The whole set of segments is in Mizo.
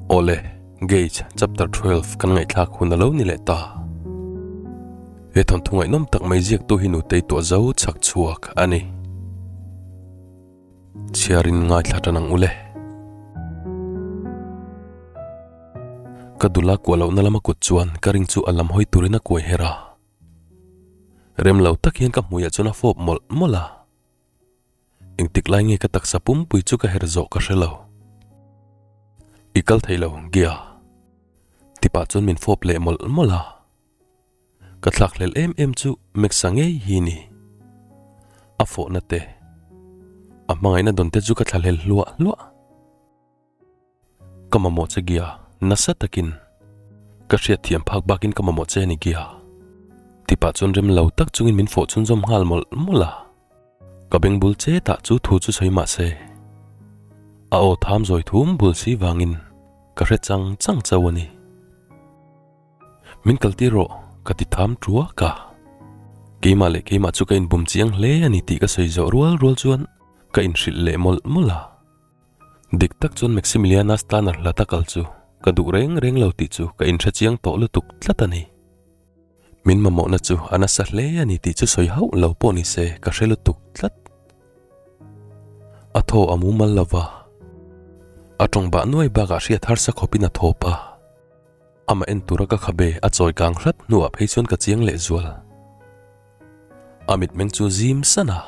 Awle, Gauge chapter 12 kan ngaihthlak hun a lo ni leh ta. He thawnthu ngaihnawm tak mai ziaktu hi nutei tuah zo chhak chhuak a ni. Chhiarin ngaithla tan ang ule. Ka dula kuah lohna lama kut chuan ka ring chu a lam hawi turin a kuai her a. Rem lo tak hian ka hmuiah chuan a fawp mawlh mawlh a. Engtik lai nge ka taksa pumpui chu ka her zawh ka hre lo. I kal thei lo, Gia. Tipah chuan min fawp leh mawlh mawlh a. Ka thlakhlelh em em chu Max-a ngei hi ni. A fawhna te, a hmangaihna dawn te chu ka thlahlel hluah hluah. Ka mamawh che Gia, nasa takin. Ka hriatthiam phak bakin ka mamawh che a ni Gia. Tipah chuan rem lo tak chungin min fawh chhunzawm nghal mawlh mawlh a. Ka beng bul che tah chu thu chu sawi mah se, a aw tham zawi thum bul si vangin ka hre chang chang chauh a ni. Min kaltir rawh, ka ti tham tuak a. Keimah leh keimah chu ka inbum chiang hle a ni tih ka sawi zawh rual rual chuan ka inhrilh leh mawlh mawlh a. Dik tak chuan Maximiliana Stanner hlata kal chu ka duh reng reng lo tih chu ka inhre chiang tawh lutuk tlat a ni. Min mamawhna chu a nasa hle a ni tih chu sawi hauh lo pawh ni se ka hre lutuk tlat. A thaw a mumal lo va, a tawng bah nuai bakah hriat harsa khawpin a thawp a. Amah en tura ka khabe a chawi kang hrat hnuah phei chuan ka chiang leh zual. A mitmeng chu zim san a.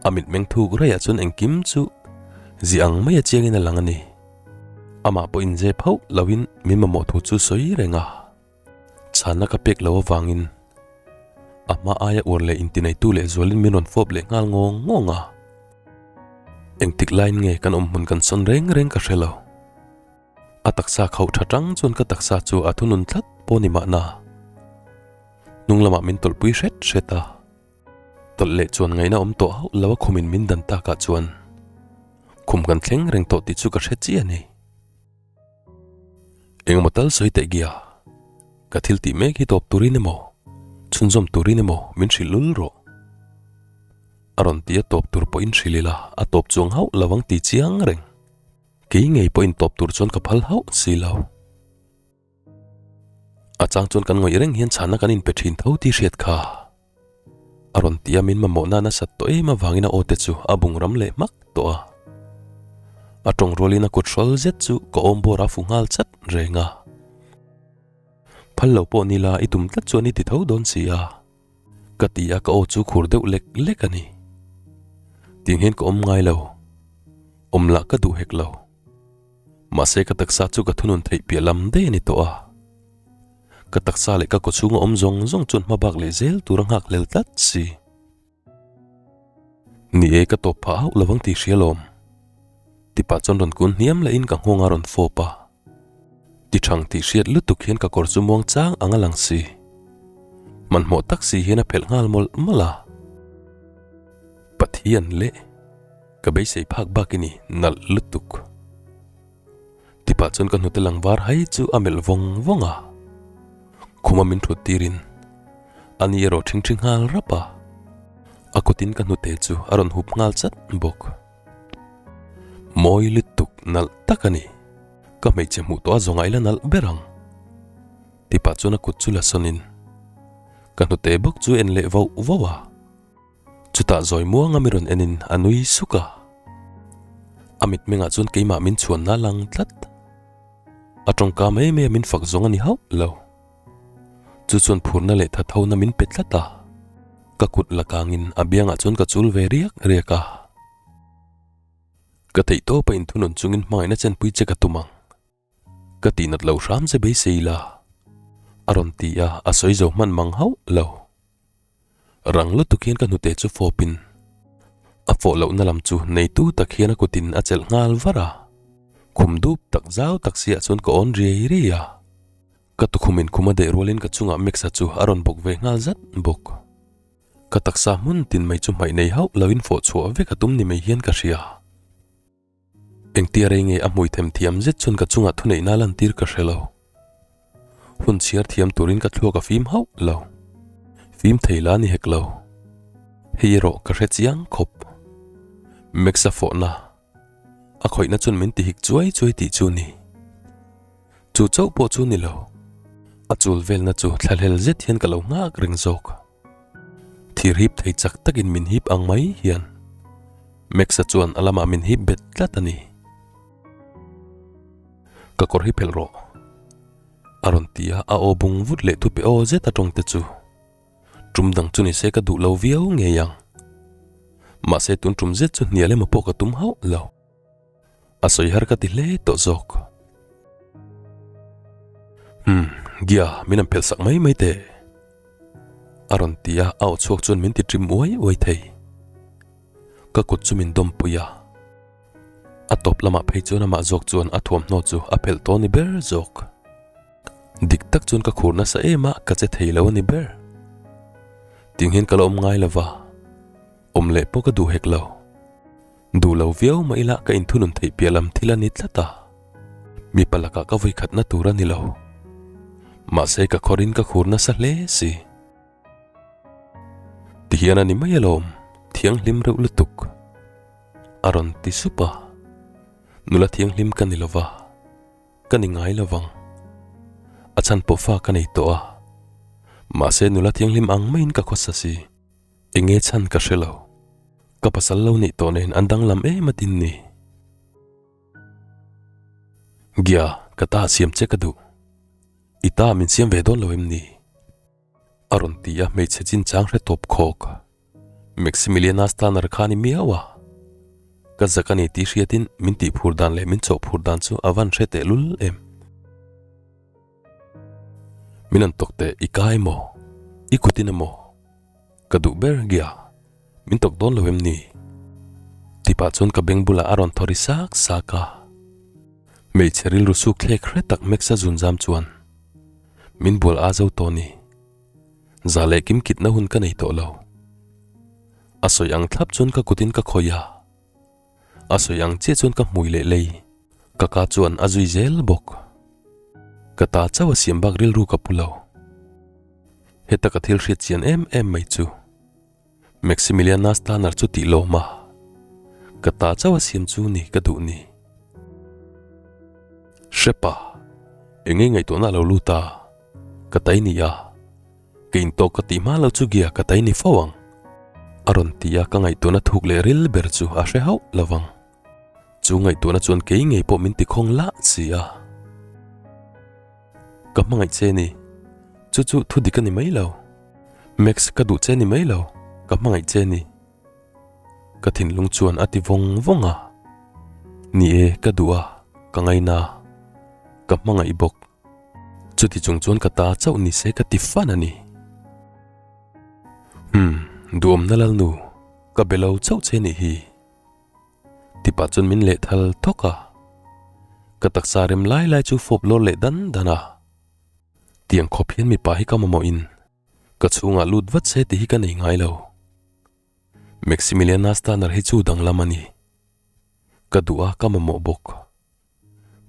A mitmeng thuk raiah chuan engkim chu zi ang mai a chiangin a lang a ni. Amah pawh inzep hauh loin min mamawh thu chu sawi reng a. Chhanna ka pek lo avangin a hma aia uar leh intineitu leh zualin min rawn fawp leh nghal ngawng ngawng a. Engtik laiin nge kan awmhmun kan sawn reng reng ka hre lo. A taksa khauh tha tang chuan ka taksa chu a thunun tlat pawh ni mahna. Hnung lamah min tawlhpui hret hret a. Tawlh leh chuan ngaihna awm tawh hauh lo a khumin min dan takah chuan khum kan thleng reng tawh tih chu ka hre chiah a ni. Engemaw tal sawi teh gia, ka thil tih mek hi tawp turin emaw, chhunzawm turin emaw min hrilh lul rawh. A rawn ti a tawp tur pawhin hrilh ila a tawp chuang hauh lo ang ti chiang reng. Kei ngei pawhin tawp tur chuan ka phal hauh si lo. A chang chuan kan ngawih reng hian chhana kan inpe thin tho tih hriat kha. A rawn ti a min mamawh na nasat tawh em avangin a aw te chu a bung ram leh hmak tawh a. A tawng rualin a kut hrawl zet chu ka awm bawr a fu nghal chat reng a. Phal lo pawh nila i tum tlat chuan i ti tho dawn si a. Ka ti a ka aw chu khur deuh lek lek a ni. Tiang hian ka awm ngai lo. Awm lah ka duh hek lo. Mahse ka taksa chu ka thunun theih piah lam daih a ni tawh a. Ka taksa leh ka kawchhunga awm zawng zawng chuan hma bak leh zel tur a nghak hlel tlat si. Ni e ka tawp phah hauh lovang tih hria lawm. Tipa chuan rawn kun hniam leh in ka nghawng a rawn fawp a. Ti thang tih hriat lutuk hian ka kawr chu muang chang ang a lang si. Hmanhmawh tak si hian a phelh nghal mawlh mawlh a. Pathian leh ka beisei phak bak i ni nalh lutuk. Tipah chuan ka hnute lang var hai chu a melh vawng vawng a. Khuma min thut tirin a ni erawh thing thi nghal rap a. A kutin ka hnute chu a rawn hup nghal chat bawk. Mawi lutuk nalh tak a ni. Ka hmeichhe hmuh tawh a zawnga ila nalh ber ang. Tipah chuan a kut chu la sawnin ka hnute bawk chu en leh vauh vauh a. Chutah zawi muanga mi rawn enin a nui suk a. A mitmengah chuan keimah min chhuanna lang tlat. A tawngka mai maia min fak zawng a ni hauh lo. Chu chuan phurna leh thathona min pe tlat a. Ka kut la kangin a biangah chuan ka chul ve riak riak a. Ka theihtawpa inthunun chungin hmangaihna chenpui che ka tum ang. Ka tihnat lo hram che beisei la, a rawn ti a, a sawi zo hman mang hauh lo. Rang lutuk hian ka hnute chu fawpin a fawh lohna lam chu neitu tak hian a kutin a chelh nghal var a. Khum dup tak zau tak siah chuan ka awn riai riai a. Ka tukhumin khum a deh rualin ka chungah Max-a chu a rawn bawk ve nghal zat bawk. Ka taksa hmun tin mai chu hmaih nei hauh loin fawh chhuah vek a tum ni mai hian ka hria. Engtia rei nge a hmui them thiam zet chuan ka chungah thuneihna lantir ka hre lo. Hun chhiar thiam turin ka thluak a fim hauh lo. Fim thei la ni hek lo. Hei erawh ka hre chiang khawp. Max-a fawhna a khawihna chuan min ti hik chuai chuai tih chu ni. Chu chauh pawh chu ni lo, a chul velna chu thlahlel zet hian ka lo nghak reng zawk. Thir hip thei chak takin min hip ang mai hian Max-a chuan a lamah min hip bet tlat a ni. Ka kawr hi phelh rawh. A rawn ti a, a aw bung vut leh thupe aw zet atawng te chu. Tum dang chu ni se ka duh lo viau ngei ang. Mahse tun tum zet chu hnial emaw pawh ka tum hauh lo. A sawi har ka ti hle tawh zawk. Umm, Gia, min han phelh sak mai mai teh. A rawn ti a, a aw chhuak chuan min ti ṭim uai uai thei. Ka kut chu min dawmpui a. A tawp lamah phei chuan amah zawk chuan a thuamhnaw chu a phelh tawh ni ber zawk. Dik tak chuan ka khur nasa em a, ka che thei lo a ni ber. Ting hian ka la awm ngai lo va, awm leh pawh ka duh hek lo. Duh lo viau mah ila ka inthunun theih piah lam thil a ni tlat a, mipa lakah ka vawikhatna tur a ni lo. Mahse ka khawrin ka khur nasa hle si. Tihian a ni mai alawm, thianghlim reuh lutuk. A rawn ti sup a, nula thianghlim ka ni lova, ka ni ngai lovang. A chhan pawh fa ka nei tawh a, mahse nula thianghlim ang maiin ka khawsa si. Enge chhan ka hre lo, ka pasal lo neih tawh nen an danglam em atin ni. Gia, ka ta siam che ka duh. I ta min siam ve dawn lo em ni? A rawn ti a, hmeichhe chinchang hre tawp khawk. Maximiliana Stanner kha a ni miau a. Ka zak a ni tih hriatin min tihphur dan leh min chawhphur dan chu a van hre tehlul em. Min an tawk teh i kai maw? I kutin emaw? Ka duh ber gia, min tawk dawn lo em ni? Tipah chuan ka beng bulah a rawn thaw ri sak sak a. Hmeichhe rilru suk thlek hre tak Max-a zunzam chuan min bual a zo tawh ni. Za leh kim kitna hun ka nei tawh lo. A sawi ang thlap chuan ka kutin ka khawih a. A sawi ang chiah chuan ka hmui leh lei. Ka ka chuan a zui zel bawk. Ka ta chauh a siam bak rilru ka pu lo. Heta ka thil hriat chian em em mai chu Maximiliana Stanner chu tih lawm a, ka ta chauh a siam chu ni ka duh ni. Hrepa, eng nge ngaihtuahna a lo lut a, ka tai ni a. Ka intawk ka tih hma lo chu gia ka tai ni fo ang. A rawn ti a, ka ngaihtuahna thuk leh ril ber chu a hre hauh lo vang. Chu ngaihtuahna chuan kei ngei pawh min ti khawng lah si a. Ka hmangaih che ni. Chu chu thu dik a ni mai lo. Max ka duh che ni mai lo, ka hmangaih che ni. Ka thinlung chuan a ti vawng vawng a. Ni e, ka duh a, ka ngaina. Ka hmangaih bawk. Chuti chung chuan ka ta chauh ni se ka ti fan a ni. Umm, duhawmna lalnu, ka be lo chauh che nih hi. Tipah chuan min leh thal thawk a. Ka taksa rem lai lai chu fawp lawr leh dan dan a. Tiang khawp hian mipa hi ka mamawhin ka chhungah lut vat se tih hi ka nei ngai lo. Maximiliana Stanner hi chu danglam a ni. Ka duh a, ka mamawh bawk.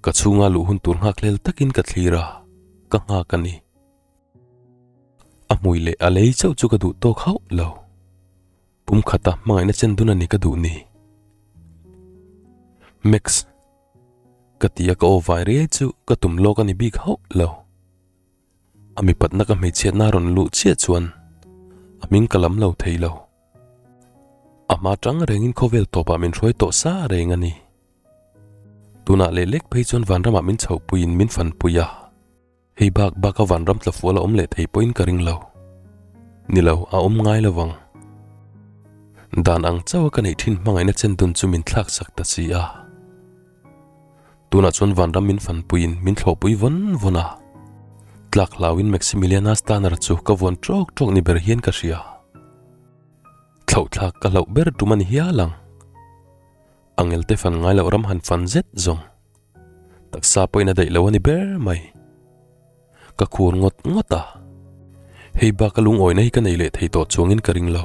Ka chhunga luh hun tur nghak hlel takin ka thlir a, ka nghak a ni. A hmui leh a lei chauh chu ka duh tawk hauh lo. Pum khata hmangaihna chen dun a ni ka duh ni. Max, ka ti a ka aw vai riai chu ka tum lawk a ni bik hauh lo. A mipatna ka hmeichhiatna a rawn luh chiah chuan a hming ka lam lo thei lo. A hma tang rengin khawvel tawpah min hruai tawh sa reng a ni. Tunah leh lek phei chuan vanramah min chhohpuiin min fanpui a, hei bak baka vanram tlafual a awm leh thei pawhin ka ring lo. Ni lo, a awm ngai lo vang. Dan ang chauha ka neih thin hmangaihna chen dun chu min thlak sak ta si a. Tunah chuan vanram min fanpuiin min thlawhpui vawn vawn a. Tlak hlauin Maximiliana Stanner chu ka vuan ṭawk ṭawk ni ber hian ka hria. Thlauhthlak ka hlauh ber tum a ni hial ang. Angelte fan ngai loh ram han fan zet zawng. Taksa pawhin a daih lo a ni ber mai. Ka khur ngawt ngawt a. Hei bak a lungawina hi ka nei leh thei tawh chuangin ka ring lo.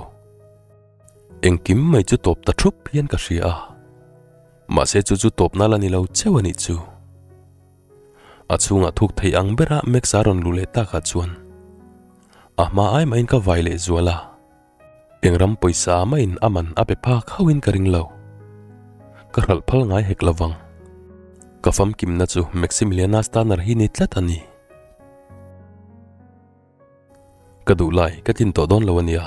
Engkim mai chu tawp ta thup hian ka hria a. Mahse chu chu tawpna la ni lo cheu a nih chu. A chhungah thuk thei ang bera Max a rawn luh leh takah chuan a hma ai mahin ka vai leh zual a. Eng ram pawisa maiin a man a pe phak hauhin ka ring lo. Ka hralh phal ngai hek lovang. Ka famkimna chu Maximiliana Stanner hi ni tlat a ni. Ka duh lai ka tlin tawh dawn lo a nia.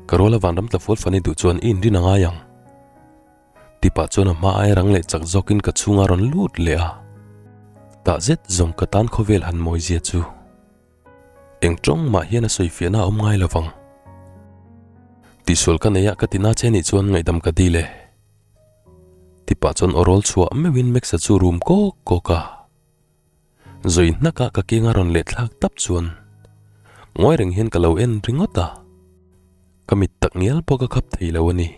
Ka ruala vanram tla fual fan i duh chuan i inrin a ngai ang. Tipah chuan a hma ai rang leh chak zawkin ka chhunga rawn lut leh a. Tah zet zawng ka tan khawvel han mawi zia chu. Eng tawng mah hian a sawi fiahna a awm ngai lo vang. Tihsual ka nei a ka ti na che nih chuan ngaihdam ka dil e. Tipah chuan aw rawl chhuah meuhin Max-a chu rum kawk kawk a. Zawi hnakah ka kenga rawn leh thlak tap chuan ngawi reng hian ka lo en ringawt a. Ka mit tak ngial pawh ka khap thei lo a ni.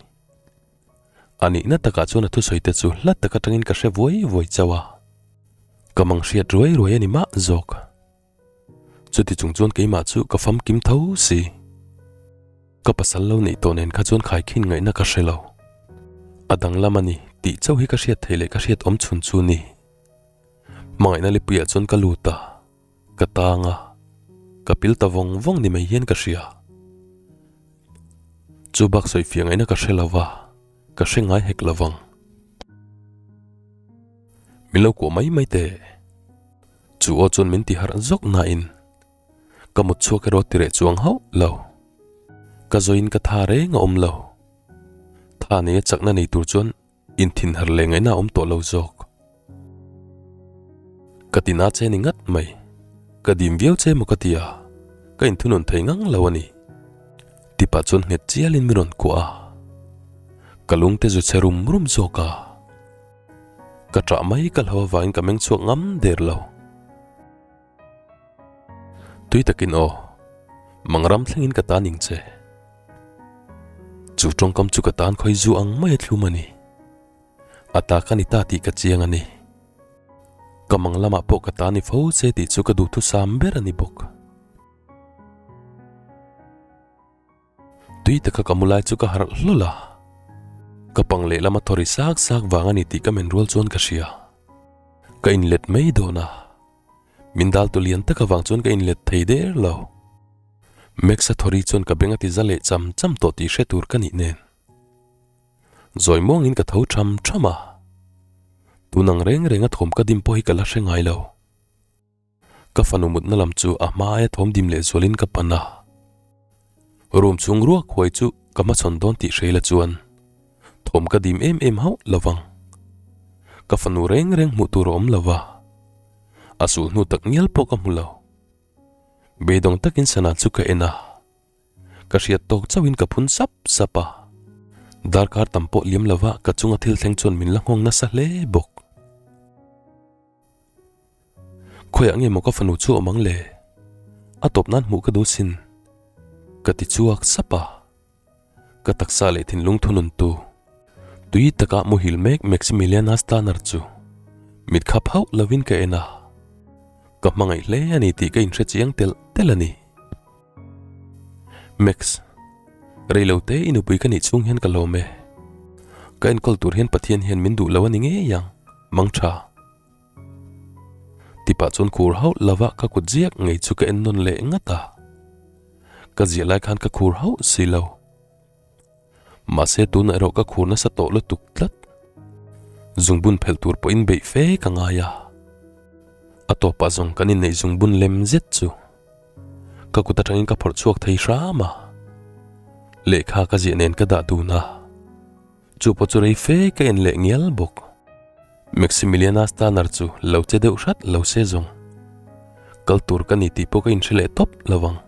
A nihna takah chuan a thusawi te chu hla tak atangin ka hre vuai vuai chauh a. Ka mang hriat ruai ruai a ni mah zawk. Chuti chung chuan keimah chu ka famkim tho si. Ka pasal lo neih tawh nen kha chuan khaikhin ngaihna ka hre lo. A danglam a ni tih chauh hi ka hriat theih leh ka hriat awm chhun chu ni. Hmangaihna lipuiah chuan ka lut a, ka tang a, ka pil ta vawng vawng ni mai hian ka hria. Chu bak sawifiah ngaihna ka hre lo va, ka hre ngai hek lo vang. Min lo kuah mai mai teh. Chu aw chuan min ti harh zawk nain ka mut chhuak erawh ti reh chuang hauh lo. Ka zawiin ka tha reng a awm lo. Tha neia chakna nei tur chuan inthin harh leh ngaihna a awm tawh lo zawk. Ka ti na che ni ngat mai. Ka dim viau che maw ka ti a, ka inthunun thei ngang lo a ni. Tipah chuan nghet chialin min rawn kuah a, ka lungte zu che rum rum zawk a. Ka ṭah mai ka hlo avangin ka meng chhuak ngam der lo. Tui takin aw, mangram thlengin ka tan ing che. Chu ṭawngkam chu ka tan khawi zu ang mai a thlum a ni. A ta ka ni ta tih ka chiang a ni. Ka mang lamah pawh ka ta ni fo che tih chu ka duhthusam ber a ni bawk. Tui taka ka mu lai chu ka harh hlawl a, ka pang lehlam a thawri sak sak vang a ni tih ka men rual chuan ka hria. Ka inlet mai dawn a, min dal tu lian tak avang chuan ka inlet thei der lo. Max-a thawri chuan ka beng a ti za leh cham cham tawh tih hre tur ka nih nen. Zawi muangin ka tho tham tham a, tun ang reng reng a thawm ka dim pawh hi ka la hre ngai lo. Ka fanu mutna lam chu a hma aia thawm dim leh zualin ka pan a. Room chhung ruak huai chu ka hmachhawn dawn tih hreila chuan thawm ka dim em em hauh lo vang. Ka fanu reng reng hmuh tur a awm lo va, a sul hnu tak ngial pawh ka hmu lo. Beidawng takin sana chu ka en a. Ka hriat tawk chauhin ka phun sap sap a, darkar tam pawh liam lova ka chunga thil thleng chuan min la nghawng nasa hle bawk. Khawiah nge maw ka fanu chu awm ang le? A tawp nan hmuh ka duh sin. Ka ti chhuak sap a. Ka taksa leh thinlung thunun tu. Tui taka muhil mek Maximiliana Stanner chu mit khap hauh lovin ka en a. Ka hmangaih hle a ni tih ka inhre chiang telh telh a ni. Max, reilote i nupui ka nih chhung hian ka lawm e. Ka enkawl tur hian Pathian hian min duh lo a ni ngei ang, mang tha. Tipah chuan khur hauh lova ka kut ziak ngei chu ka en nawn leh ngat a. Ka ziah lai khan ka khur hauh si lo. Mahse tunah erawh ka khur nasa tawh lutuk tlat. Zungbun phelh tur pawhin beih fe ka ngai a. A tawpah zawng kan inneih zungbun lem zet chu ka kut atangin ka phawrh chhuak thei hram a. Lehkha ka ziah nen ka dah dun a. Chu pawh chu rei fe ka en leh ngial bawk. Maximiliana Stanner chu lo che deuh hrat lo se zawng. Kal tur ka ni tih pawh ka inhre leh tawp lo ang.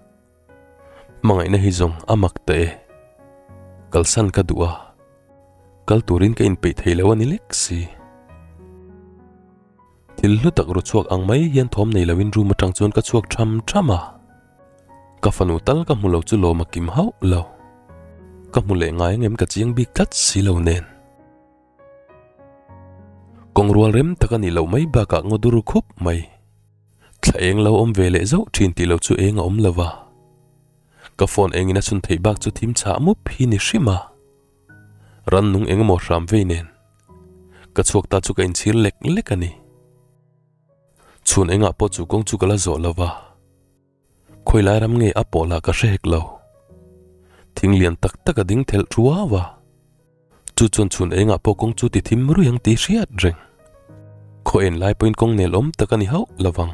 Hmangaihna hi zawng a mak ta e. Kalsan ka duh a, kal turin ka inpeih thei lo a ni lek si. Thil hlu tak ru chhuak ang mai hian thawm nei loin room atang chuan ka chhuak tham tham a. Ka fanu tal ka hmu lo chu lawm a kim hauh lo. Ka hmu leh ngai angem ka chiang bik tlat si lo nen. Kawng rual rem tak a nih loh mai bakah ngaw dur khup mai. Thla eng lo awm ve leh zauh thin tih lo chu eng a awm lo va. Ka phone engin a chhun theih bak chu thim chhah mup hi ni hrim a. Rannung eng emaw hram vei nen. Ka chhuak ta chu ka inchhir lek lek a ni. Chhun engah pawh chu kawng chu ka la zawh lo va. Khawi lai ram nge a pawh lah ka hre hek lo. Thing lian tak tak a ding thelh thuau a. Chu chuan chhun engah pawh kawng chu ti thim rui ang tih hriat reng. Khaw en lai pawhin kawng nel awm tak a ni hauh lo vang.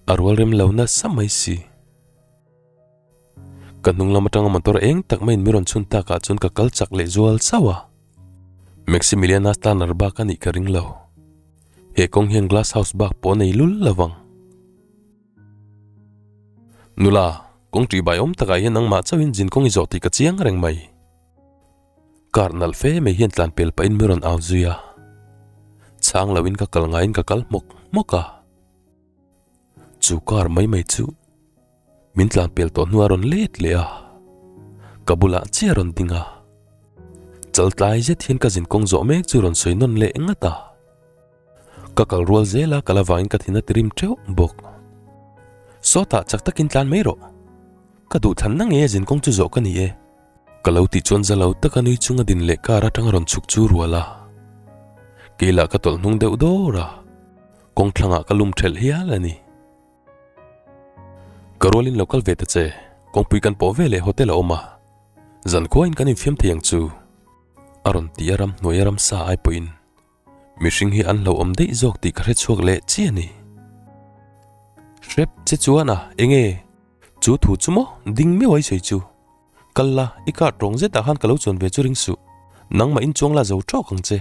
A rual rem lo nasa mai si. Ka hnung lam atanga motor eng tak maiin mi rawn chhun takah chuan ka kal chak leh zual chauh a. Maximiliana Stanner bak a nih ka ring lo. He kawng hian glass house bak pawh a nei lul lo vang. Nula, kawng ṭih bai awm takah hian nangmah chauhin zin kawng i zawh tih ka chiang reng mai. Car nalh fe mai hian tlan pel pahin mi rawn au zui a. Chhang loin ka kal ngaiin ka kal hmawk hmawk a. Chu car mai mai chu min tlan pel tawh hnu a rawn let leh a. Ka bulah chiah a rawn ding a. Chal tlai zet hian ka zin kawng zawh mek chu rawn sawi nawn leh ngat a. Ka kal rual zel a, ka la vangin ka thin a tirim teuh bawk. Sawtah chak takin tlan mai rawh. Ka duh thlanna nge zin kawng chu zawh ka ni e. Ka lo tih chuan za lo taka nui chunga din leh car atanga rawn chhuk chu rual a. Kei lah ka tawlh hnung deuh dawr a, kawng thlangah ka lum thelh hial a ni. Ka rualin lo kal ve ta che, kawngpui kan pawh ve leh hotel a awm a, zankhuain kan infiam thei ang chu, a rawn ti a ramhnuai a ramsa ai pawhin. Mihring hi an hlauhawm daih zawk tih ka hre chhuak leh chiah a ni. Hrep che chuan a, enge? Chu thu chu maw? Ding meuh ai sawi chu. Kal la, i car tawng zetah khan ka lo chuan ve chu ring suh. Nangmah in chuang la zo tawk ang che.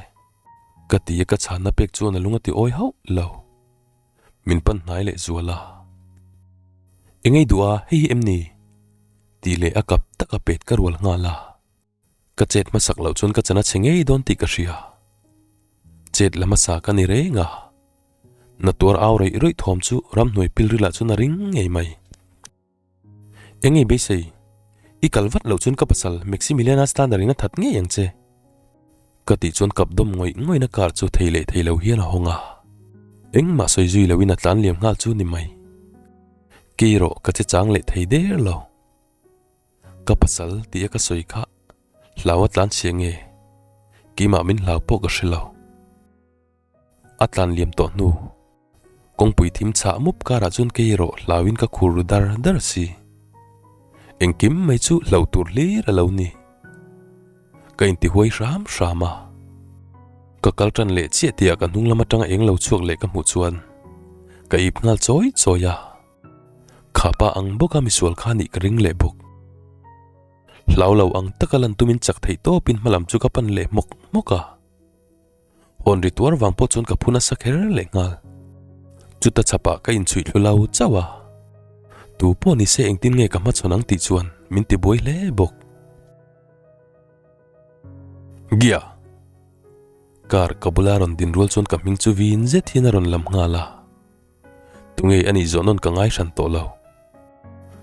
Ka ti a ka chhanna pek chuan a lung a ti awi hauh lo. Min pan hnai leh zual a. Engei duh a, hei hi em ni? Tih leh a kap taka pet ka rual nghal a. Ka chet hmasak loh chuan ka chan a chhe ngei dawn tih ka hria. Chet la hmasa ka ni reng a. Na tuar au reih reih thawm chu ramhnuai pilrilah chuan a ring ngei mai. Eng ngei beisei, i kal vat loh chuan ka pasal Maximiliana Stander in a that ngei ang che. Ka tih chuan kap dawm ngawih ngawihna car chu thei leh thei lo hian a hawng a. Engmah sawi zui loin a tlan liam nghal chu ni mai. Kei erawh ka che chang leh thei der lo. Ka pasal tih a ka sawi kha hlau a tlan chhia nge? Keimah min hlau pawh ka hre lo. A tlan liam tawh hnu, kawngpui thim chhah mup karah chuan kei erawh hlauin ka khur ru dar dar si. Engkim mai chu hlauh tur hlir a lo ni. Ka intihuai hram hram a. Ka kal tan leh chiah tihah ka hnung lam atanga eng lo chhuak leh ka hmuh chuan ka ip nghal chawi chawi a. Khapa ang bawka misual kha nih ka ring leh bawk. Hlau lo ang taka lan tumin chak theih tawpin hmalam chu ka pan leh hmawk hmawk a. Hawn ri tuar vang pawh chuan ka phu nasa kher leh nghal. Chuta chhapah ka inchhuih thlu lo chauh a. Tu pawh ni se engtin nge ka hmachhawn ang tih chuan min ti buai hle bawk. Gia! Car ka bula rawn din rual chuan ka hming chu vin zet hian a rawn lam nghal a. Tunge a nih zawh nawn ka ngai hran tawh lo.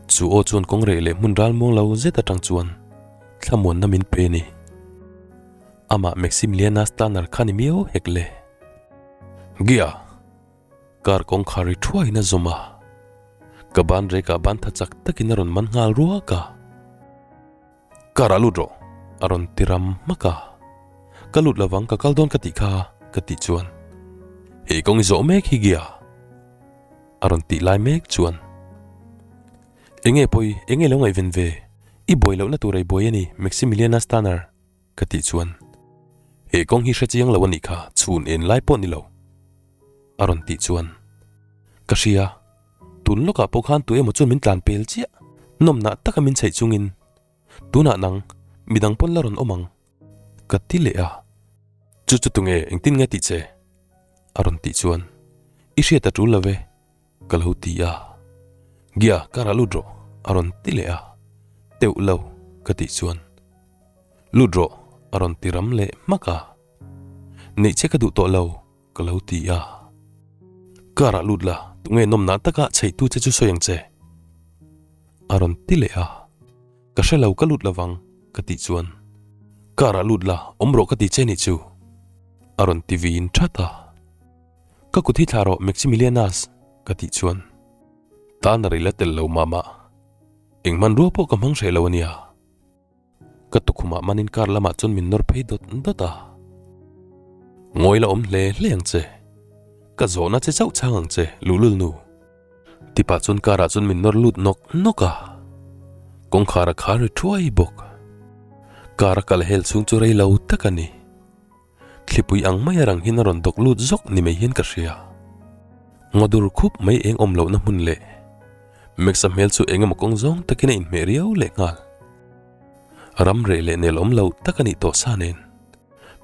Chu aw chuan kawng reh leh hmun ral muang lo zet atang chuan thlamuanna min pe a ni. Amah Maximiliana Stanner kha ni miau hek le. Gia! Car kawngkhar ri thuaiin a zawm a. Ka ban rekah ban tha chak takin a rawn man nghal ruak a. Car ah lut rawh, a rawn ti ram hmak a. Ka lut lovang ka kal dawn ka tih kha, ka tih chuan. Hei kawng i zawh mek hi gia, a rawn tih lai mek chuan. Enge pawi, enge lo ngaihven ve, i buai lohna tur ei buai a ni, Maximiliana Stanner, ka tih chuan. He kawng hi hre chiang lo a nih kha, chhun en lai pawh ni lo, a rawn tih chuan. Ka hria. Tun lawkah pawh khan tu emaw chuan min tlan pel chiah, nawmnah taka min chheih chungin, Tunah nang, midang pawn la rawn awm ang, ka ti leh a. Chu chu tunge, engtin nge tih che? a rawn tih chuan, I hriat a tul lo ve, ka lo ti a. Gia, car ah lut rawh, a rawn ti leh a. Teuh lo, ka tih chuan, Lut rawh, a rawn ti ram leh hmak a. Neih che ka duh tawh lo, Ka lo ti a. Car ah lut la, tunge nawmnah taka chheihtu che chu sawi ang che? A rawn ti leh a. Ka hre lo ka lut lovang ka tih chuan Car ah lut la, awm rawh ka ti che nih chu a rawn ti vin that a. Ka kut hi thlah rawh Maximilianas ka tih chuan Tan a ril a tel lo mah mah. Eng hmanrua pawh ka hmang hreh lo a nia. Ka tukhumah manin car lamah chuan min nawr phei dawt dawt a. Ngawi la awm hle hle ang che. Ka zawhna che chauh chhang ang che, luhlul nu. Tipah chuan car ah chuan min nawr lut nawk nawk a. Kawngkhar a khar ri thuai bawk. Car a kal hel chhung chu rei lo tak a ni. Thlipui ang mai a rang hian a rawn dawk lut zawk ni mai hian ka hria. Ngaw dur khup mai eng awm lohna hmun leh Max-a hmel chu eng emaw kawng zawng takin a inhmeh riau leh nghal. Ram reh leh nel awm lo tak a nih tawh sa nen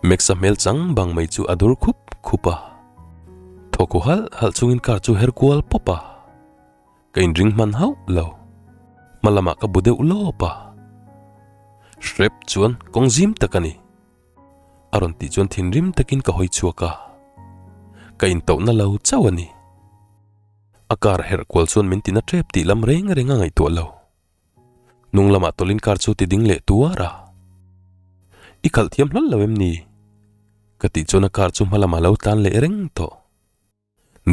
Max-a hmel chang bang mai chu a dur khup khup a. Thaw khu halh halh chungin car chu her kual pawp a. Ka inring hman hauh lo. Hma lamah ka bu deuh lawp a. Hrep chuan kawng zim tak a ni. A rawn tih chuan thinrim takin ka hawi chhuak a. Ka intauhna lo chauh a ni. A car herh kual chuan min tina tep tih lam reng reng a ngaihtuah lo. Hnung lamah tawlhin car chu ti ding leh tuar a. I khalh thiam hlawl lo em ni? Ka tih chuan a car chu hma lamah lo tlan leh reng tawh.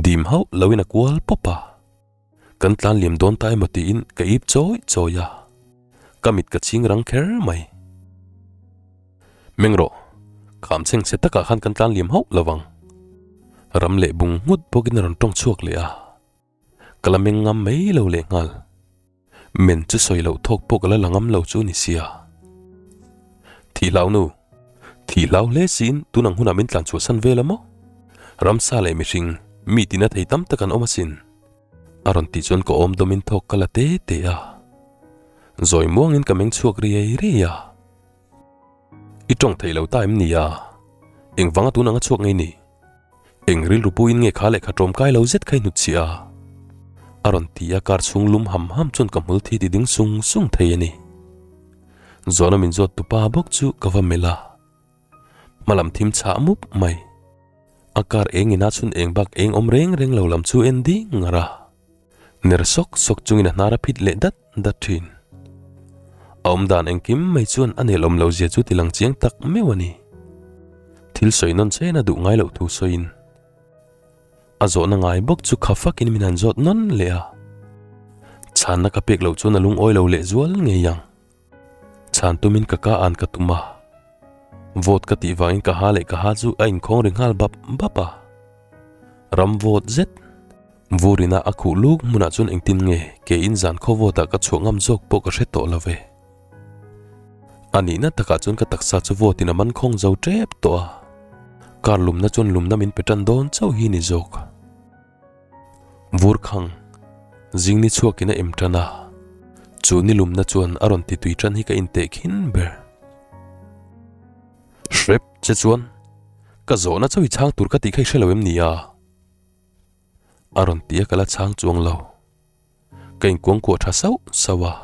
Dim hauh loin a kual pawp a. Kan tlan liam dawn ta emaw tiin ka ip chawi chawi a. Ka mit ka chhing rang kher mai. Meng rawh, kham chheng chhe takah khan kan tlan liam hauh lo vang. Ram leh bung nghut bawkin a rawn tawng chhuak leh a. Ka la meng ngam mai lo leh nghal. Men chu sawi loh thawk pawh ka la la ngam lo chu ni sia. Thih hlau nu. Thih hlau hle siin tun ang hunah min tlan chhuah san vel a maw? Ramsa leh mihring, mi tina thei tam tak an awm asin. A rawn tih chuan ka awm dawmin thawk ka la te te a. Zawi muangin ka meng chhuak riai riai a. I tawng thei lo ta em ni a? Engvanga tun anga chhuak ngei ni? Eng rilru puiin nge kha lehkha ṭawmkai lo zet kha i hnutchhiah a? A rawn ti a, kar chhung lum ham ham chuan ka hmul thi ti ding sung sung thei a ni. Zawhna min zawt tupa bawk chu ka va melh a, hmalam thim chhah mup mai. A kar eng ina chhun eng bak eng awm reng reng lo lam chu en ding ngar a. Ner sawk sawk chungin a hnar a phit leh dat dat thin. A awm dan engkim mai chuan a nelawm lo zia chu tilang chiang tak meuh a ni. Thil sawi nawn chen a duh ngai loh thu sawiin a zawhna ngai bawk chu kha fakin min han zawt nawn leh a. Chhanna ka pek loh chuan a lungawi lo leh zual ngei ang. Chhan tumin ka ka an ka tum a. Vote ka tih vangin ka ha leh ka ha chu a inkhawng ri nghal bap bap a. Ram vote zet. Vurina a khuh luk hmunah chuan engtin nge ke in zan khaw vote ah ka chhuah ngam zawk pawh ka hre tawh lo ve. A nihna takah chuan ka taksa chu vote in a man khawng zo tep tawh a. Kar lumna chuan lumna min pe tan dawn chauh hi ni zawk. Vur khang, zing ni chhuakin a em tan a, chu ni lumna chuan a rawn ti tui tan hi ka inteh khin ber. Hrep che chuan, ka zawhna chauh i chhang tur ka tih kha i hre lo em ni a? A rawn ti a ka la chhang chuang lo. Ka inkuangkuah tha sauh sauh a,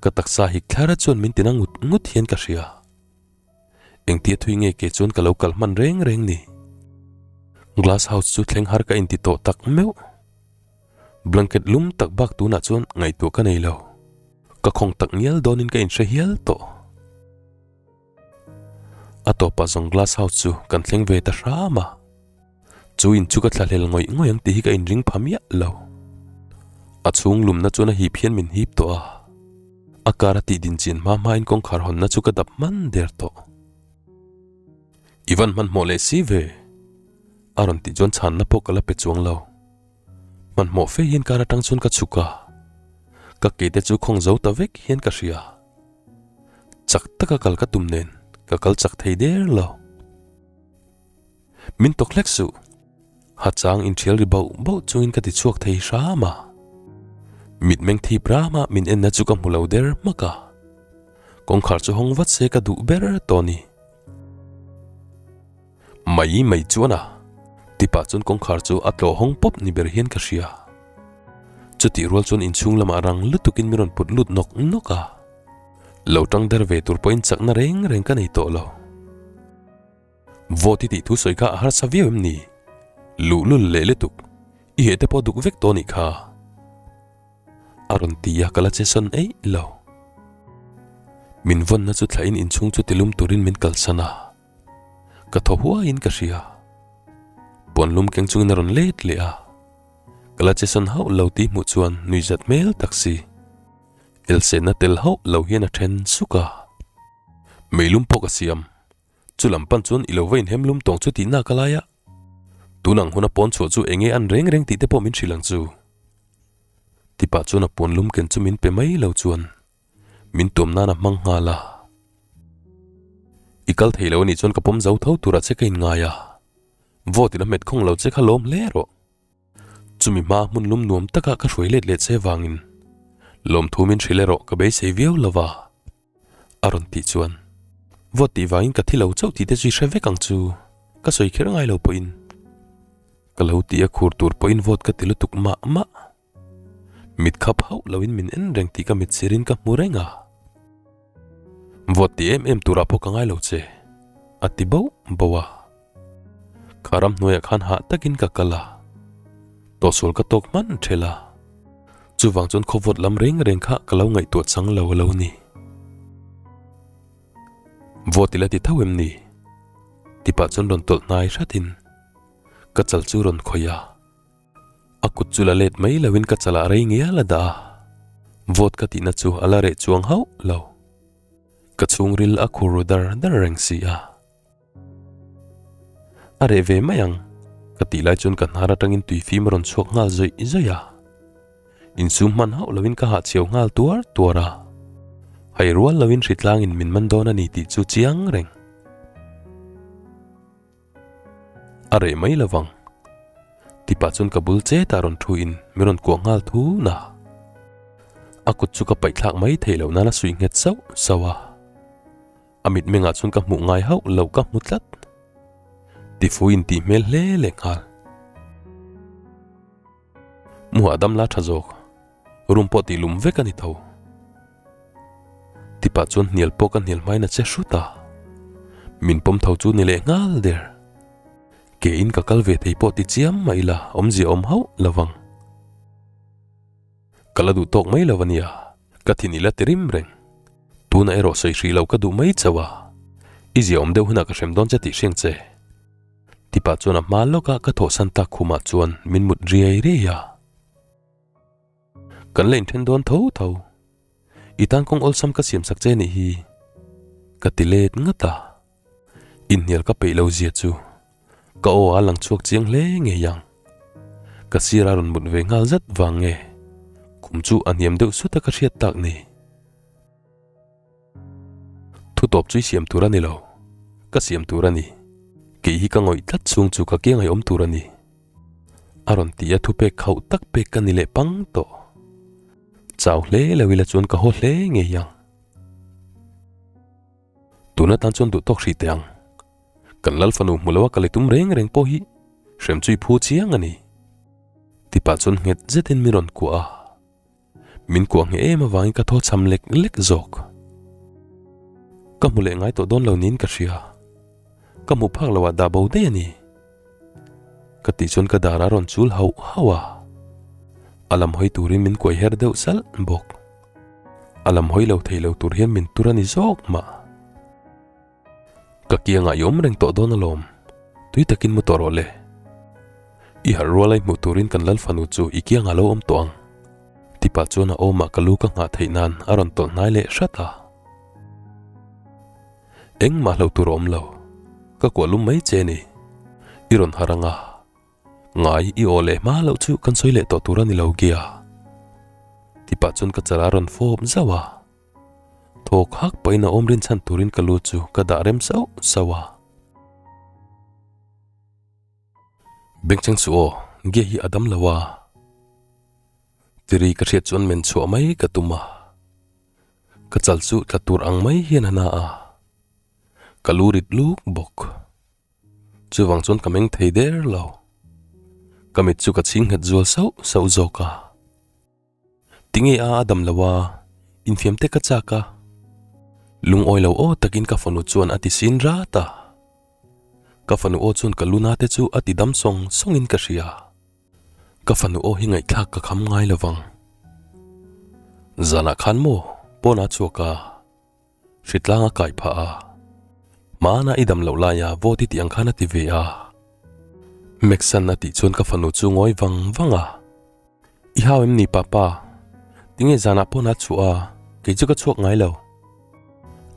ka taksa hik thlar chuan min tina ngut ngut hian ka hria. Engtia thui nge ke chuan ka lo kal hman reng reng ni. Glass house chu thleng har ka inti tawh tak meuh. Blanket lum tak bak tunah chuan ngaihtuah ka nei lo. Ka khawng tak ngial dawnin ka inhre hial tawh. A tawpah zawng glass house chu kan thleng ve ta hram a. Chu in chu ka thlahlel ngawih ngawih ang tih hi ka inring pha miah lo. A chhung lumna chuan a hip hian min hip tawh a. A kar a tih din chin hma hmain kawngkhar hawnna chu ka dap hman der tawh. I van hmanhmawh leh si ve? A rawn tih chuan chhanna pawh ka la pe chuang lo. Hmanhmawh fe hian kar atang chuan ka chhuk a. Ka ke te chu khawng zo ta vek hian ka hria. Chak taka kal ka tum nen ka kal chak thei der lo. Min tawk hlek suh. Ha chang inthial ri bauh bauh chungin ka ti chhuak thei hram a. Mitmeng thip rama min enna chu ka hmu lo der hmak a. Kawngkhar chu hawng vat se ka duh ber tawh ni. Mai mai chuan a tipah chuan kawngkhar chu a tlawh hawng pawp ni ber hian ka hria. Chutih rual chuan inchhung lamah rang lutukin min rawn put lut nawk nawk a. Lo tang der ve tur pawhin chakna reng reng ka nei tawh lo. Vote i tih thu sawi kha a harsa viau em ni? Luhlul leh lutuk, i heh te pawh duk vek tawh nih kha. A rawn ti a, ka la che sawn eih lo. Min vawnna chu thlahin inchhung chu tilum turin min kalsan a, ka thaw huaiin ka hria. Puan lum keng chungin a rawn let leh a, ka la che sawn hauh lo tih hmuh chuan nuihzat hmel tak si. Elsenna tel hauh lo hian a then suk a, meilum pawh ka siam. Chu lam pan chuan i lo va inhem lum tawng chu tih nak a lai a, tun ang huna pawn chhuah chu eng nge an reng reng tih te pawh min hrilh ang chu. Tipah chuan a puan lum ken chu min pe mai lo chuan min tuam nan a hmang nghal a. I kal thei lo a nih chuan ka pawm zo tho turah che ka inngai a, vote in a hmet khawng lo che kha lawm hle rawh. Chumi hma hmun lum nuam taka ka hruai let leh che vangin lawmthu min hrilh erawh ka beisei viau lo va, a rawn tih chuan vote tih vangin ka thi lo chauh tih te chu i hre vek ang chu, ka sawi kher ngai lo pawhin ka lo ti a, khur tur pawhin vote ka ti lutuk mah mah. Mit khap hauh loin min en reng tih ka mit sirin ka hmu reng a. Vawt ti em em turah pawh ka ngai lo che, a ti bauh bauh a. Kha ramhnuaiah khan hah takin ka kal a, tawhsual ka tawk hman ṭhel a. Chuvang chuan khawvawt lam reng reng kha ka lo ngaihtuah chang lo a lo ni. Vawt ila ti tho em ni? Tipah chuan rawn tawlh hnai hratin ka chal chu rawn khawih a. A kut chu la let mai loin ka chalah rei ngial a dah a, vawt ka tihna chu a la reh chuang hauh lo. Ka chhungril a khur ru dar dar reng si a. A reh ve mai ang, ka tih lai chuan ka hnar atangin tui fim a rawn chhuak nghal zawih zawih a. Insum hman hauh loin ka hahchhiau nghal tuar tuar a. Hai rual loin hritlangin min man dawn a ni tih chu chiang reng. A reh mai lo vang. Tipah chuan ka bul chetah rawn thu in min rawn kuah nghal thun a. A kut chu ka paihthlak mai theih loh nan a suih nghet sauh sauh a. A mitmengah chuan ka hmuh ngai hauh loh ka hmu tlat. Tifu in tih hmel hle leh nghal. Muhah dam la tha zawk. Room pawh tih lum vek a ni tho. Tipah chuan hnial pawh ka hnial hmain a che hrut a. Min pawm tho chu ni leh nghal der. Ke in ka kal ve thei pawh ti chiam mah ila awmzia awm hauh lo vang. Ka la duh tawk mai lo a nia, ka thin ila ti rim reng. Tunah erawh sawi hrih lo ka duh mai chauh a. I zia awm deuh hunah ka hrem dawn che tih hriang che. Tipah chuan a hma lawkah ka thawhsan tak khumah chuan min mut riai riai a. Kan la inthen dawn tho tho. I tan kawng awlsam ka siam sak che nih hi. Ka ti let ngat a. Inhnial ka peih lo zia chu ka aw a lang chhuak chiang hle ngei ang. Ka sir a rawn mut ve nghal zat vang nge khum chu a hniam deuh sut a ka hriat tak ni. Thu tawp chu i siam tur a ni lo. Ka siam tur a ni. Kei hi ka ngawih tlat chhung chu ka kiang awm tur a ni. A rawn ti a thupek khauh tak pek ka ni leh pang tawh. Chau hle lo ila chuan ka haw hle ngei ang. Tun atan chuan duh tawk hrih teh ang. Kan lal fanu hmu lo a kal i tum reng reng pawh hi hrem chu i phu chiang a ni. Tipah chuan nghet zetin min rawn kuah a. Min kuah ngheh em avangin ka thaw cham lek lek zawk. Ka hmu leh ngai tawh dawn lo niin ka hria. Ka hmuh phak loh ah dah bo daih a ni. Ka tih chuan ka dar a rawn chul hauh hauh a. A lam hawi turin min kuai her deuh salh bawk. A lam hawi lo thei lo tur hian min tur a ni zawk mah. Ka kiangah i awm reng tawh dawn alawm, tui takin mu tawh rawh le. I harh rual a i hmuh turin kan lal fanu chu i kiangah lo awm tawh ang. Tipa chuan a awmah ka lu ka nghah theih nan a rawn tawlh hnai leh hrat a. Engmah hlo tur a awm lo, ka kuah lum mai che ni. I rawn harh ang a, ngai i aw leh hma loh chu kan sawi leh tawh tur a ni lo gia. Tipa chuan ka chal a rawn fawp zauh a. Thawk hak pahin a awm rinchhan turin ka lu chu ka dah rem sauh sauh a. Bengchheng suh aw, nge hi a dam lo a? Tiri ka hriat chuan men chhuah mai ka tum a. Ka chal chu tla tur ang mai hian a na a. Ka lu rit luk bawk. Chuvang chuan ka meng thei der lo. Ka mit chu ka chhing nghet zual sauh sauh zawk a. Tinge a a dam lo a, infiam te ka chak a. Lungawi lo aw takin ka fanu chuan a ti sin rat a. Ka fanu aw chuan ka luna te chu a ti dam sawng sawngin ka hria. Ka fanu aw hi ngaihthlak ka kham ngai lo vang. Zanah khan maw pawn a chhuak a, hritlang a kai phah a. Hmana i dam loh laia vote i tih ang khan a ti ve a. Meksan a tih chuan ka fanu chu ngawi vang vang a. I hau em ni papa? Tinge zanah pawn a chhuah a, kei chu ka chhuak ngai lo.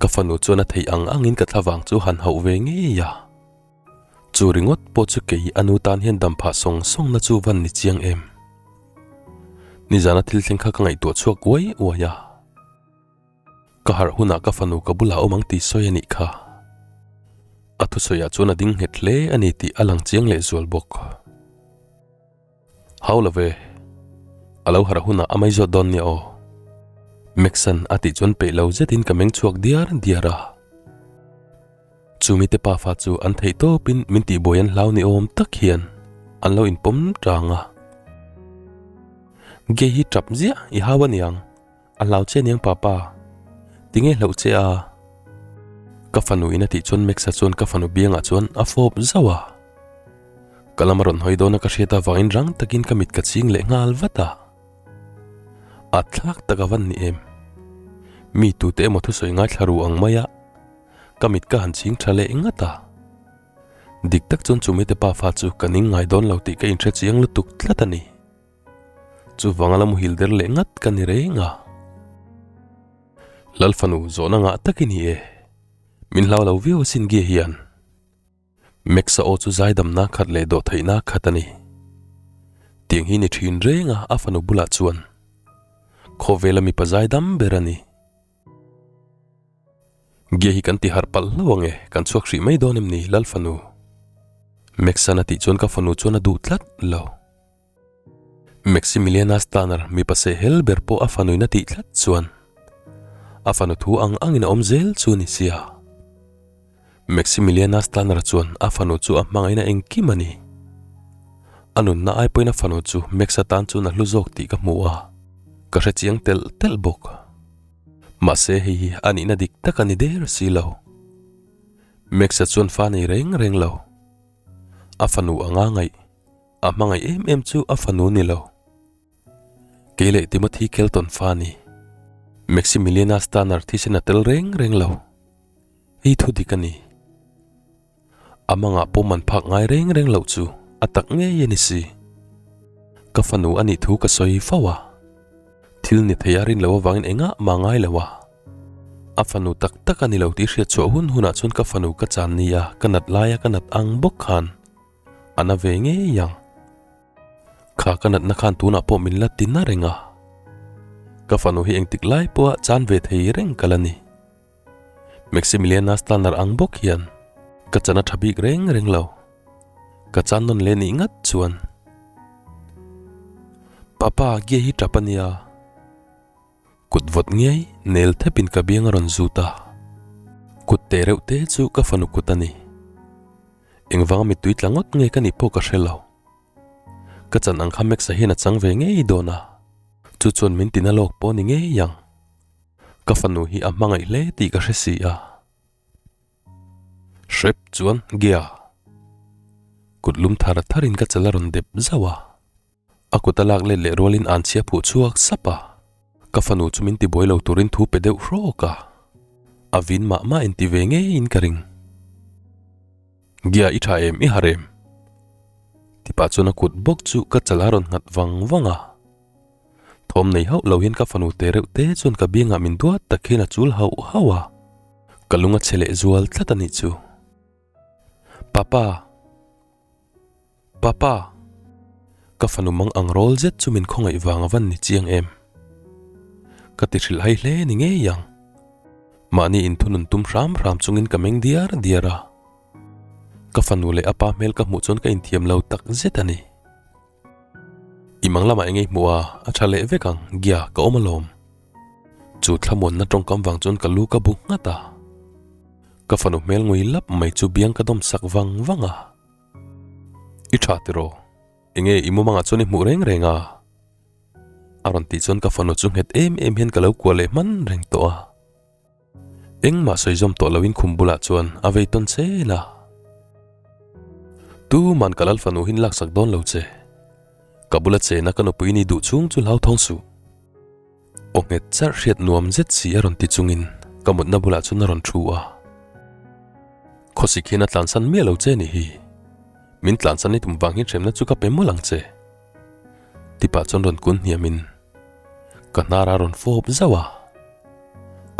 Ka fanu chuan a theih ang angin ka thlavang chu han hauh ve ngei a. Chu ringawt pawh chu kei a nu tan hian dam phah sawng sawng na chu van ni chiang em. Nizana thil thleng kha ka ngaihtuah chhuak uai uai a. Ka harh hunah ka fanu ka bulah awm ang tih sawi a nih kha. A thusawiah chuan a ding nghet hle a ni tih a lang chiang lehzual bawk. Hau lo ve. A lo harh hunah a mai zawt dawn nia aw. Maxan a tih chuan peih lo zetin ka meng chhuak diar diar a. Chumi te pafa chu an theih tawpin min tihbuai an hlau ni awm tak hian an lo inpawm tang a. Gay hi tap ziah i hau a niang. A hlau che aniang papa. Tinge hlauh che a? Ka fanu in a tih chuan Max-a chuan ka fanu biangah chuan a fawp zauh a. Ka lam a rawn hawi dawn a ka hriat avangin rang takin ka mit ka ching leh nghal vat a. A thlak tak a van ni em? Mi tute emaw thusawi ngaithla ru ang mai a, ka mit ka han ching tha leh ngat a. Dik tak chuan chumite pafa chu ka ning ngai dawn lo tih ka inhre chiang lutuk tlat a ni. Chuvanga la muhil der leh ngat ka ni reng a. Lal fanu zawhna ngah tak i ni e. Min hlau lo viau asin Gia hian. Max-a aw chu zaidamna khat leh dawhtheihna khat a ni. Tiang hi ni thin reng a a fanu bulah chuan. Khawvela mipa zaidam ber a ni. Gia hi kan ti harh palh hlauh ang e, kan chhuak hrih mai dawn em ni Lal fanu? Maxan a tih chuan ka fanu chuan a duh tlat lo. Maximiliana Stanner mipa seh hel ber pawh a fanuin a tih tlat chuan a fanu thu ang angin a awm zel chu a ni sia. Maximiliana Stanner chuan a fanu chu a hmangaihna engkim a ni. A nunna ai pawhin a fanu chu Max atan chuan a hlu zawk tih ka hmu a, ka hre chiang telh telh bawk. Mahse hei hi a nihna dik tak a ni der si lo. Max-a chuan fa nei reng reng lo. A fanu anga ngaih a hmangaih em em chu a fanu ni lo. Kei leh Timothy Kelton fa ni. Maximiliana Stanner thisen a tel reng reng lo. Hei thu dik a ni. A mangah pawh man phak ngai reng reng loh chu a tak ngei a ni si. Ka fanu a nih thu ka sawi fo a. Thil ni thei a rin loh avangin engah mah ngai lo a. A fanu tak tak a ni lo tih hriat chhuah hun hunah chuan ka fanu ka chan ni a, ka nat laia ka nat ang bawk khan a na ve ngei ang. Kha ka natna khan tunah pawh min la ti na reng a. Ka fanu hi engtik lai pawha chan ve thei reng ka la ni. Maximiliana Stanner ang bawk hian ka chan a tha bik reng reng lo. Ka chan nawn leh nih ngat chuan. Papa, Gia hi tap a nia. Kut vawt ngei nel thepin ka biang a rawn zut a. Kut teh reuh te chu ka fanu kut a ni. Engvanga mittui tla ngawt nge ka nih pawh ka hre lo. Ka chan ang kha Max-a hian a chang ve ngei dawn a. Chu chuan min tina lawk pawh a ni ngei ang. Ka fanu hi a hmangaih hle tih ka hre si a. Hrep chuan Gia. Kut lum thar tharin ka chal a rawn dep zauh a. A kut a lak let leh rualin an chhia phuh chhuak sap a. Ka fanu chu min tibuai lo turin thu pe deuh hrawk a. A vin mah mah inti ve ngeiin ka ring. Gia i tha em i harh em? Tipah chuan a kut bawk chu ka chal a rawn nghat vang vang a. Thawm nei hauh lo hian ka fanu te reuh te chuan ka biangah min duat tak hian a chul hauh hauh a, ka lung a chhe leh zual tlat a nih chu. Papa! Papa! Ka fanu mang ang rawl zet chu min khawngaih vang a van ni chiang em? Ka ti hrilh hai hle ni ngei ang. Mahni inthunun tum hram hram chungin ka meng diar diar a. Ka fanu leh a pa hmel ka hmuh chuan ka inthiam lo tak zet a ni. I mang lamah eng ei hmuh a, a tha leh vek ang, Gia, ka awm alawm. Chu thlamuanna tawngkam vang chuan ka lu ka bu nghat a. Ka fanu hmel ngui lap mai chu biang ka dawm sak vang vang a. I tha tiraw? Enge i mumangah chuan i hmuh reng reng a? A rawn tih chuan ka fanu chu nghet em em hian ka lo kuah leh hman reng tawh a. Engmah sawi zawm tawh loin khum bulah chuan a vei tawn zel a. Tuman ka lal fanu hin laksak dawn lo che. Ka bula chena ka nupui ni duh chhung chu hlauthawng suh. Aw nghet charh hriat nuam zet si a rawn ti chungin ka mutna bulah chuan a rawn thu a. Khawsik hian a tlansan miah lo che nih hi. Min tlansan i tum vang hi hremna chu ka pe mawlh ang che. Tipah chuan rawn kun hniamin ka hnar a rawn fawp zauh a.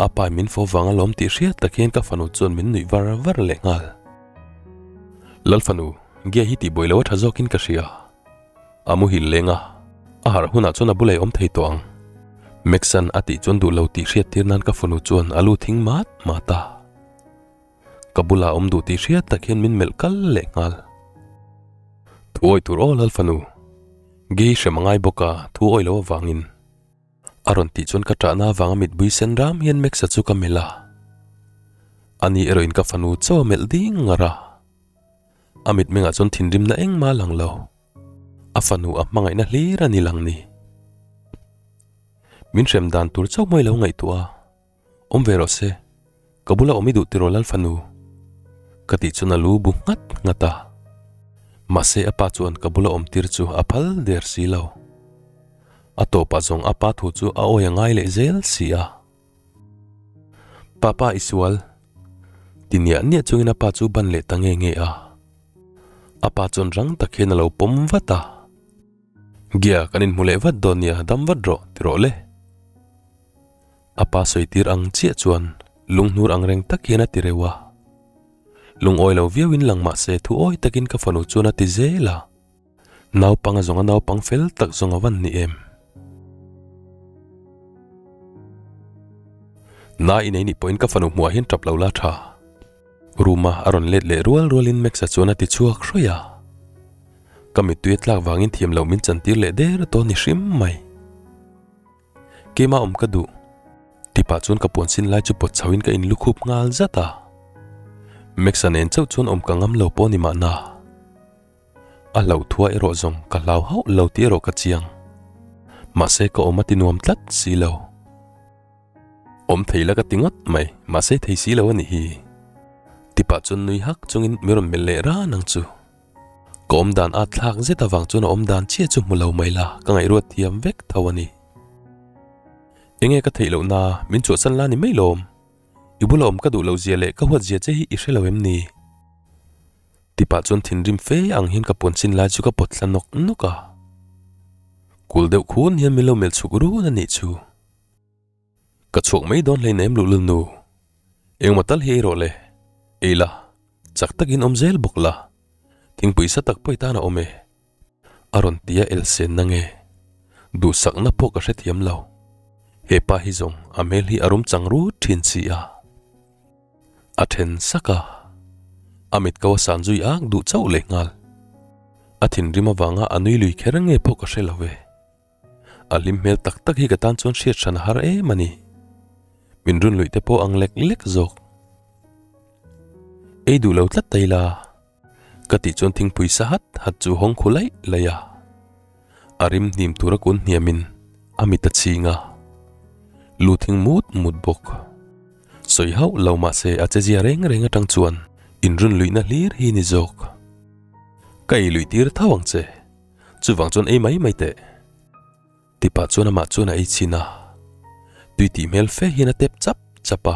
A pa min fawp vang alawm tih hriat tak hian ka fanu chuan min nuih var var leh nghal. Lal fanu, Gia hi tih buai lo a tha zawkin ka hria. A muhil leng a, a harh hunah chuan a bulah i awm thei tawh ang. Maxan a tih chuan duh lo tih hriat tir nan ka fanu chuan a lu thing mat mat a. Ka bulah awm duh tih hriat tak hian min melh kal leh nghal. Thu awi tur aw Lalfanu. Gei hrem a ngai bawk a, thu awi lo avangin. A rawn tih chuan ka ṭahna avanga mitbui sen ram hian Max-a chu ka melh a. Ani erawhin ka fanu chaw a melh ding ngar a. A mitmengah chuan thinrimna engmah a lang lo. A fanu a hmangaihna hlir a ni lang ni. Min hrem dan tur chauh mawi lo ngaihtuah a. Awm ve rawh se, ka bula awm i duh tiraw Lal fanu? Ka tih chuan a lu bu nghat nghat a. Mahse a pa chuan ka bula awm tir chu a phal der si lo. A tawpah zawng a pa thu chu a awi a ngai leh zel si a. Papa i sual. Ti niah niah chungin a pa chu ban leh ta nge nge a. A pa chuan rang tak hian a lo pawm vat a. Gia kan inhmu leh vat dawn nia dam vat rawh ti rawh le. A pa sawi tir ang chiah chuan lunghnur ang reng tak hian a ti reuh a. Lungawi lo viau in lang mah se thu awi takin ka fanu chuan a ti zel a. Naupang a zawng a naupang fel tak zawng a van ni em. Na i nei nih pawhin ka fanu hmuah hian tap lo la tha. Room a a rawn let leh rual rualin Max-a chuan a ti chhuak hrawih a. Ka mittui a tlak vangin thiam loh min chantir leh der a tawn ni hrim mai. Keimah awm ka duh. Tipah chuan ka puan sin lai chu pawt chho in ka in lukhup nghal zat a. Max-a nen chauh chuan awm ka ngam lo pawh ni mahna. A hlauh thua erawh zawng ka hlau hauh lo tih erawh ka chiang. Mahse ka awm a ti nuam tlat si lo. Awm thei la ka ti ngawt mai, mahse thei si lo a nih hi. Tipah chuan nui hak chungin min rawn melh leh ran ang chu. Ka awm dan at thlak zet avang chuan a awm dan chiah chu hmu lo mai la, ka ngaihruat thiam vek tho a ni. Enge ka theih loh na, min chhuahsan la ni mai lawm. I bula awm ka duh loh zia leh ka huat zia che hi i hre lo em ni? Tipah chuan thinrim fe ang hian ka puan chin lai chu ka pawt thla nawk nawk a. Kul deuh khun hian min lo melh chhuk run a nih chu. Ka chhuak mai dawn hleinem luhlul nu. Engmaw tal hi ei rawh le. Ei la, chak takin awm zel bawk la. Thingpui sa tak pawh i tan a awm e. A rawn ti a elsen na nge. Duhsakna pawh ka hrethiam lo. He pa hi zawng a hmel hi a rum chang rut thin si a. A then sak a. A mit ko a san zui ak duh chauh leh nghal. A thinrim avanga a nui lui kher nge pawh ka hre lo ve. A hlim hmel tak tak hi ka tan chuan hriat hran a har em a ni. Min run luih te pawh ang lek lek zawk. Ei duh lo tlat ta ila. Ka tih chuan thingpui sa hat hat chu hawng khu laih laih a. A rim hnim tura kun hniamin a mit a chhing a. Lu thing mut mut bawk. Sawi hauh lo mahse a che zia reng reng atang chuan inrun luihna hlir hi ni zawk. Ka ei luih tir tho ang che. Chuvang chuan ei mai mai teh. Tipah chuan amah chuan a ei chhin a. Tui tih hmel fe hian a tep chap chap a.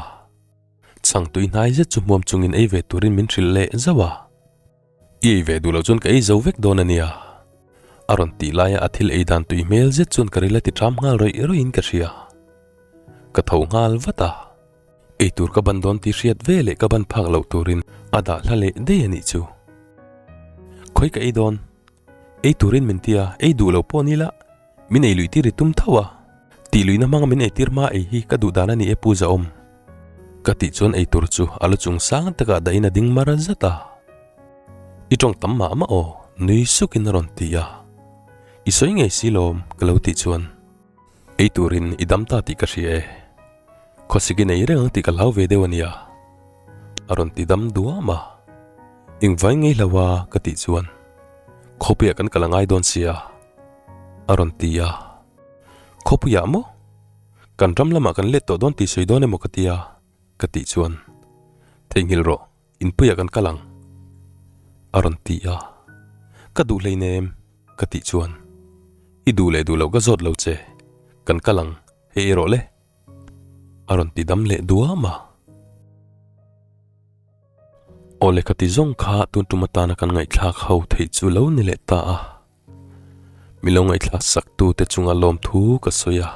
Chhang tui hnai zet chu hmuam chungin ei ve turin min hrilh leh zauh a. I ei ve duh loh chuan ka ei zo vek dawn a nia. A rawn tih laia a thil ei dan tui hmel zet chuan ka ril a ti ṭam nghal rawih rawih in ka hria. Ka tho nghal vat a. Ei tur ka ban dawn tih hriat ve leh ka ban phak loh turin a dah hla leh daih a nih chu. Khawi ka ei dawn? Ei turin min ti a, ei duh lo pawh ni la, min ei luih tir i tum tho a. Tih luihna hmanga min eitir hma ei hi ka duh dan a ni e Pu Zahawm. Ka tih chuan ei tur chu a lu chung sang takah dahin a ding mar zat a. I tawng tam mah mah aw, nui sukin a rawn ti a. I sawi ngei si lawm, ka lo tih chuan. Ei turin i dam ta tih ka hria e. Khawsik i nei reng ang tih ka hlau ve deuh a nia. A rawn ti dam duam a. Engvai ngei hlo a ka tih chuan Khawpuiah kan kal a ngai dawn sia a rawn ti a. Khawpuiah maw? Kan ram lamah kan let tawh dawn tih sawi dawn emaw ka tia ka tih chuan Theihnghilh rawh, inpuiah kan kal ang a rawn ti a. Ka duh hleinem ka tih chuan I duh leh duh loh ka zawt lo che, kan kal ang hei erawh le. A rawn ti dam leh duam a. Aw lehkha ti zawng kha tun tum atana kan ngaihthlak ho theih chu lo ni leh ta a. Milo ngaihthlak sak tu te chunga lawmthu ka sawi a.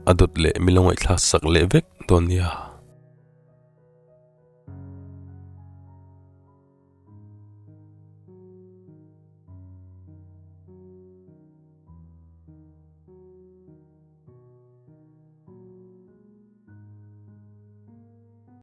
A dawt leh milo ngaihthlak sak leh vek dawn nia.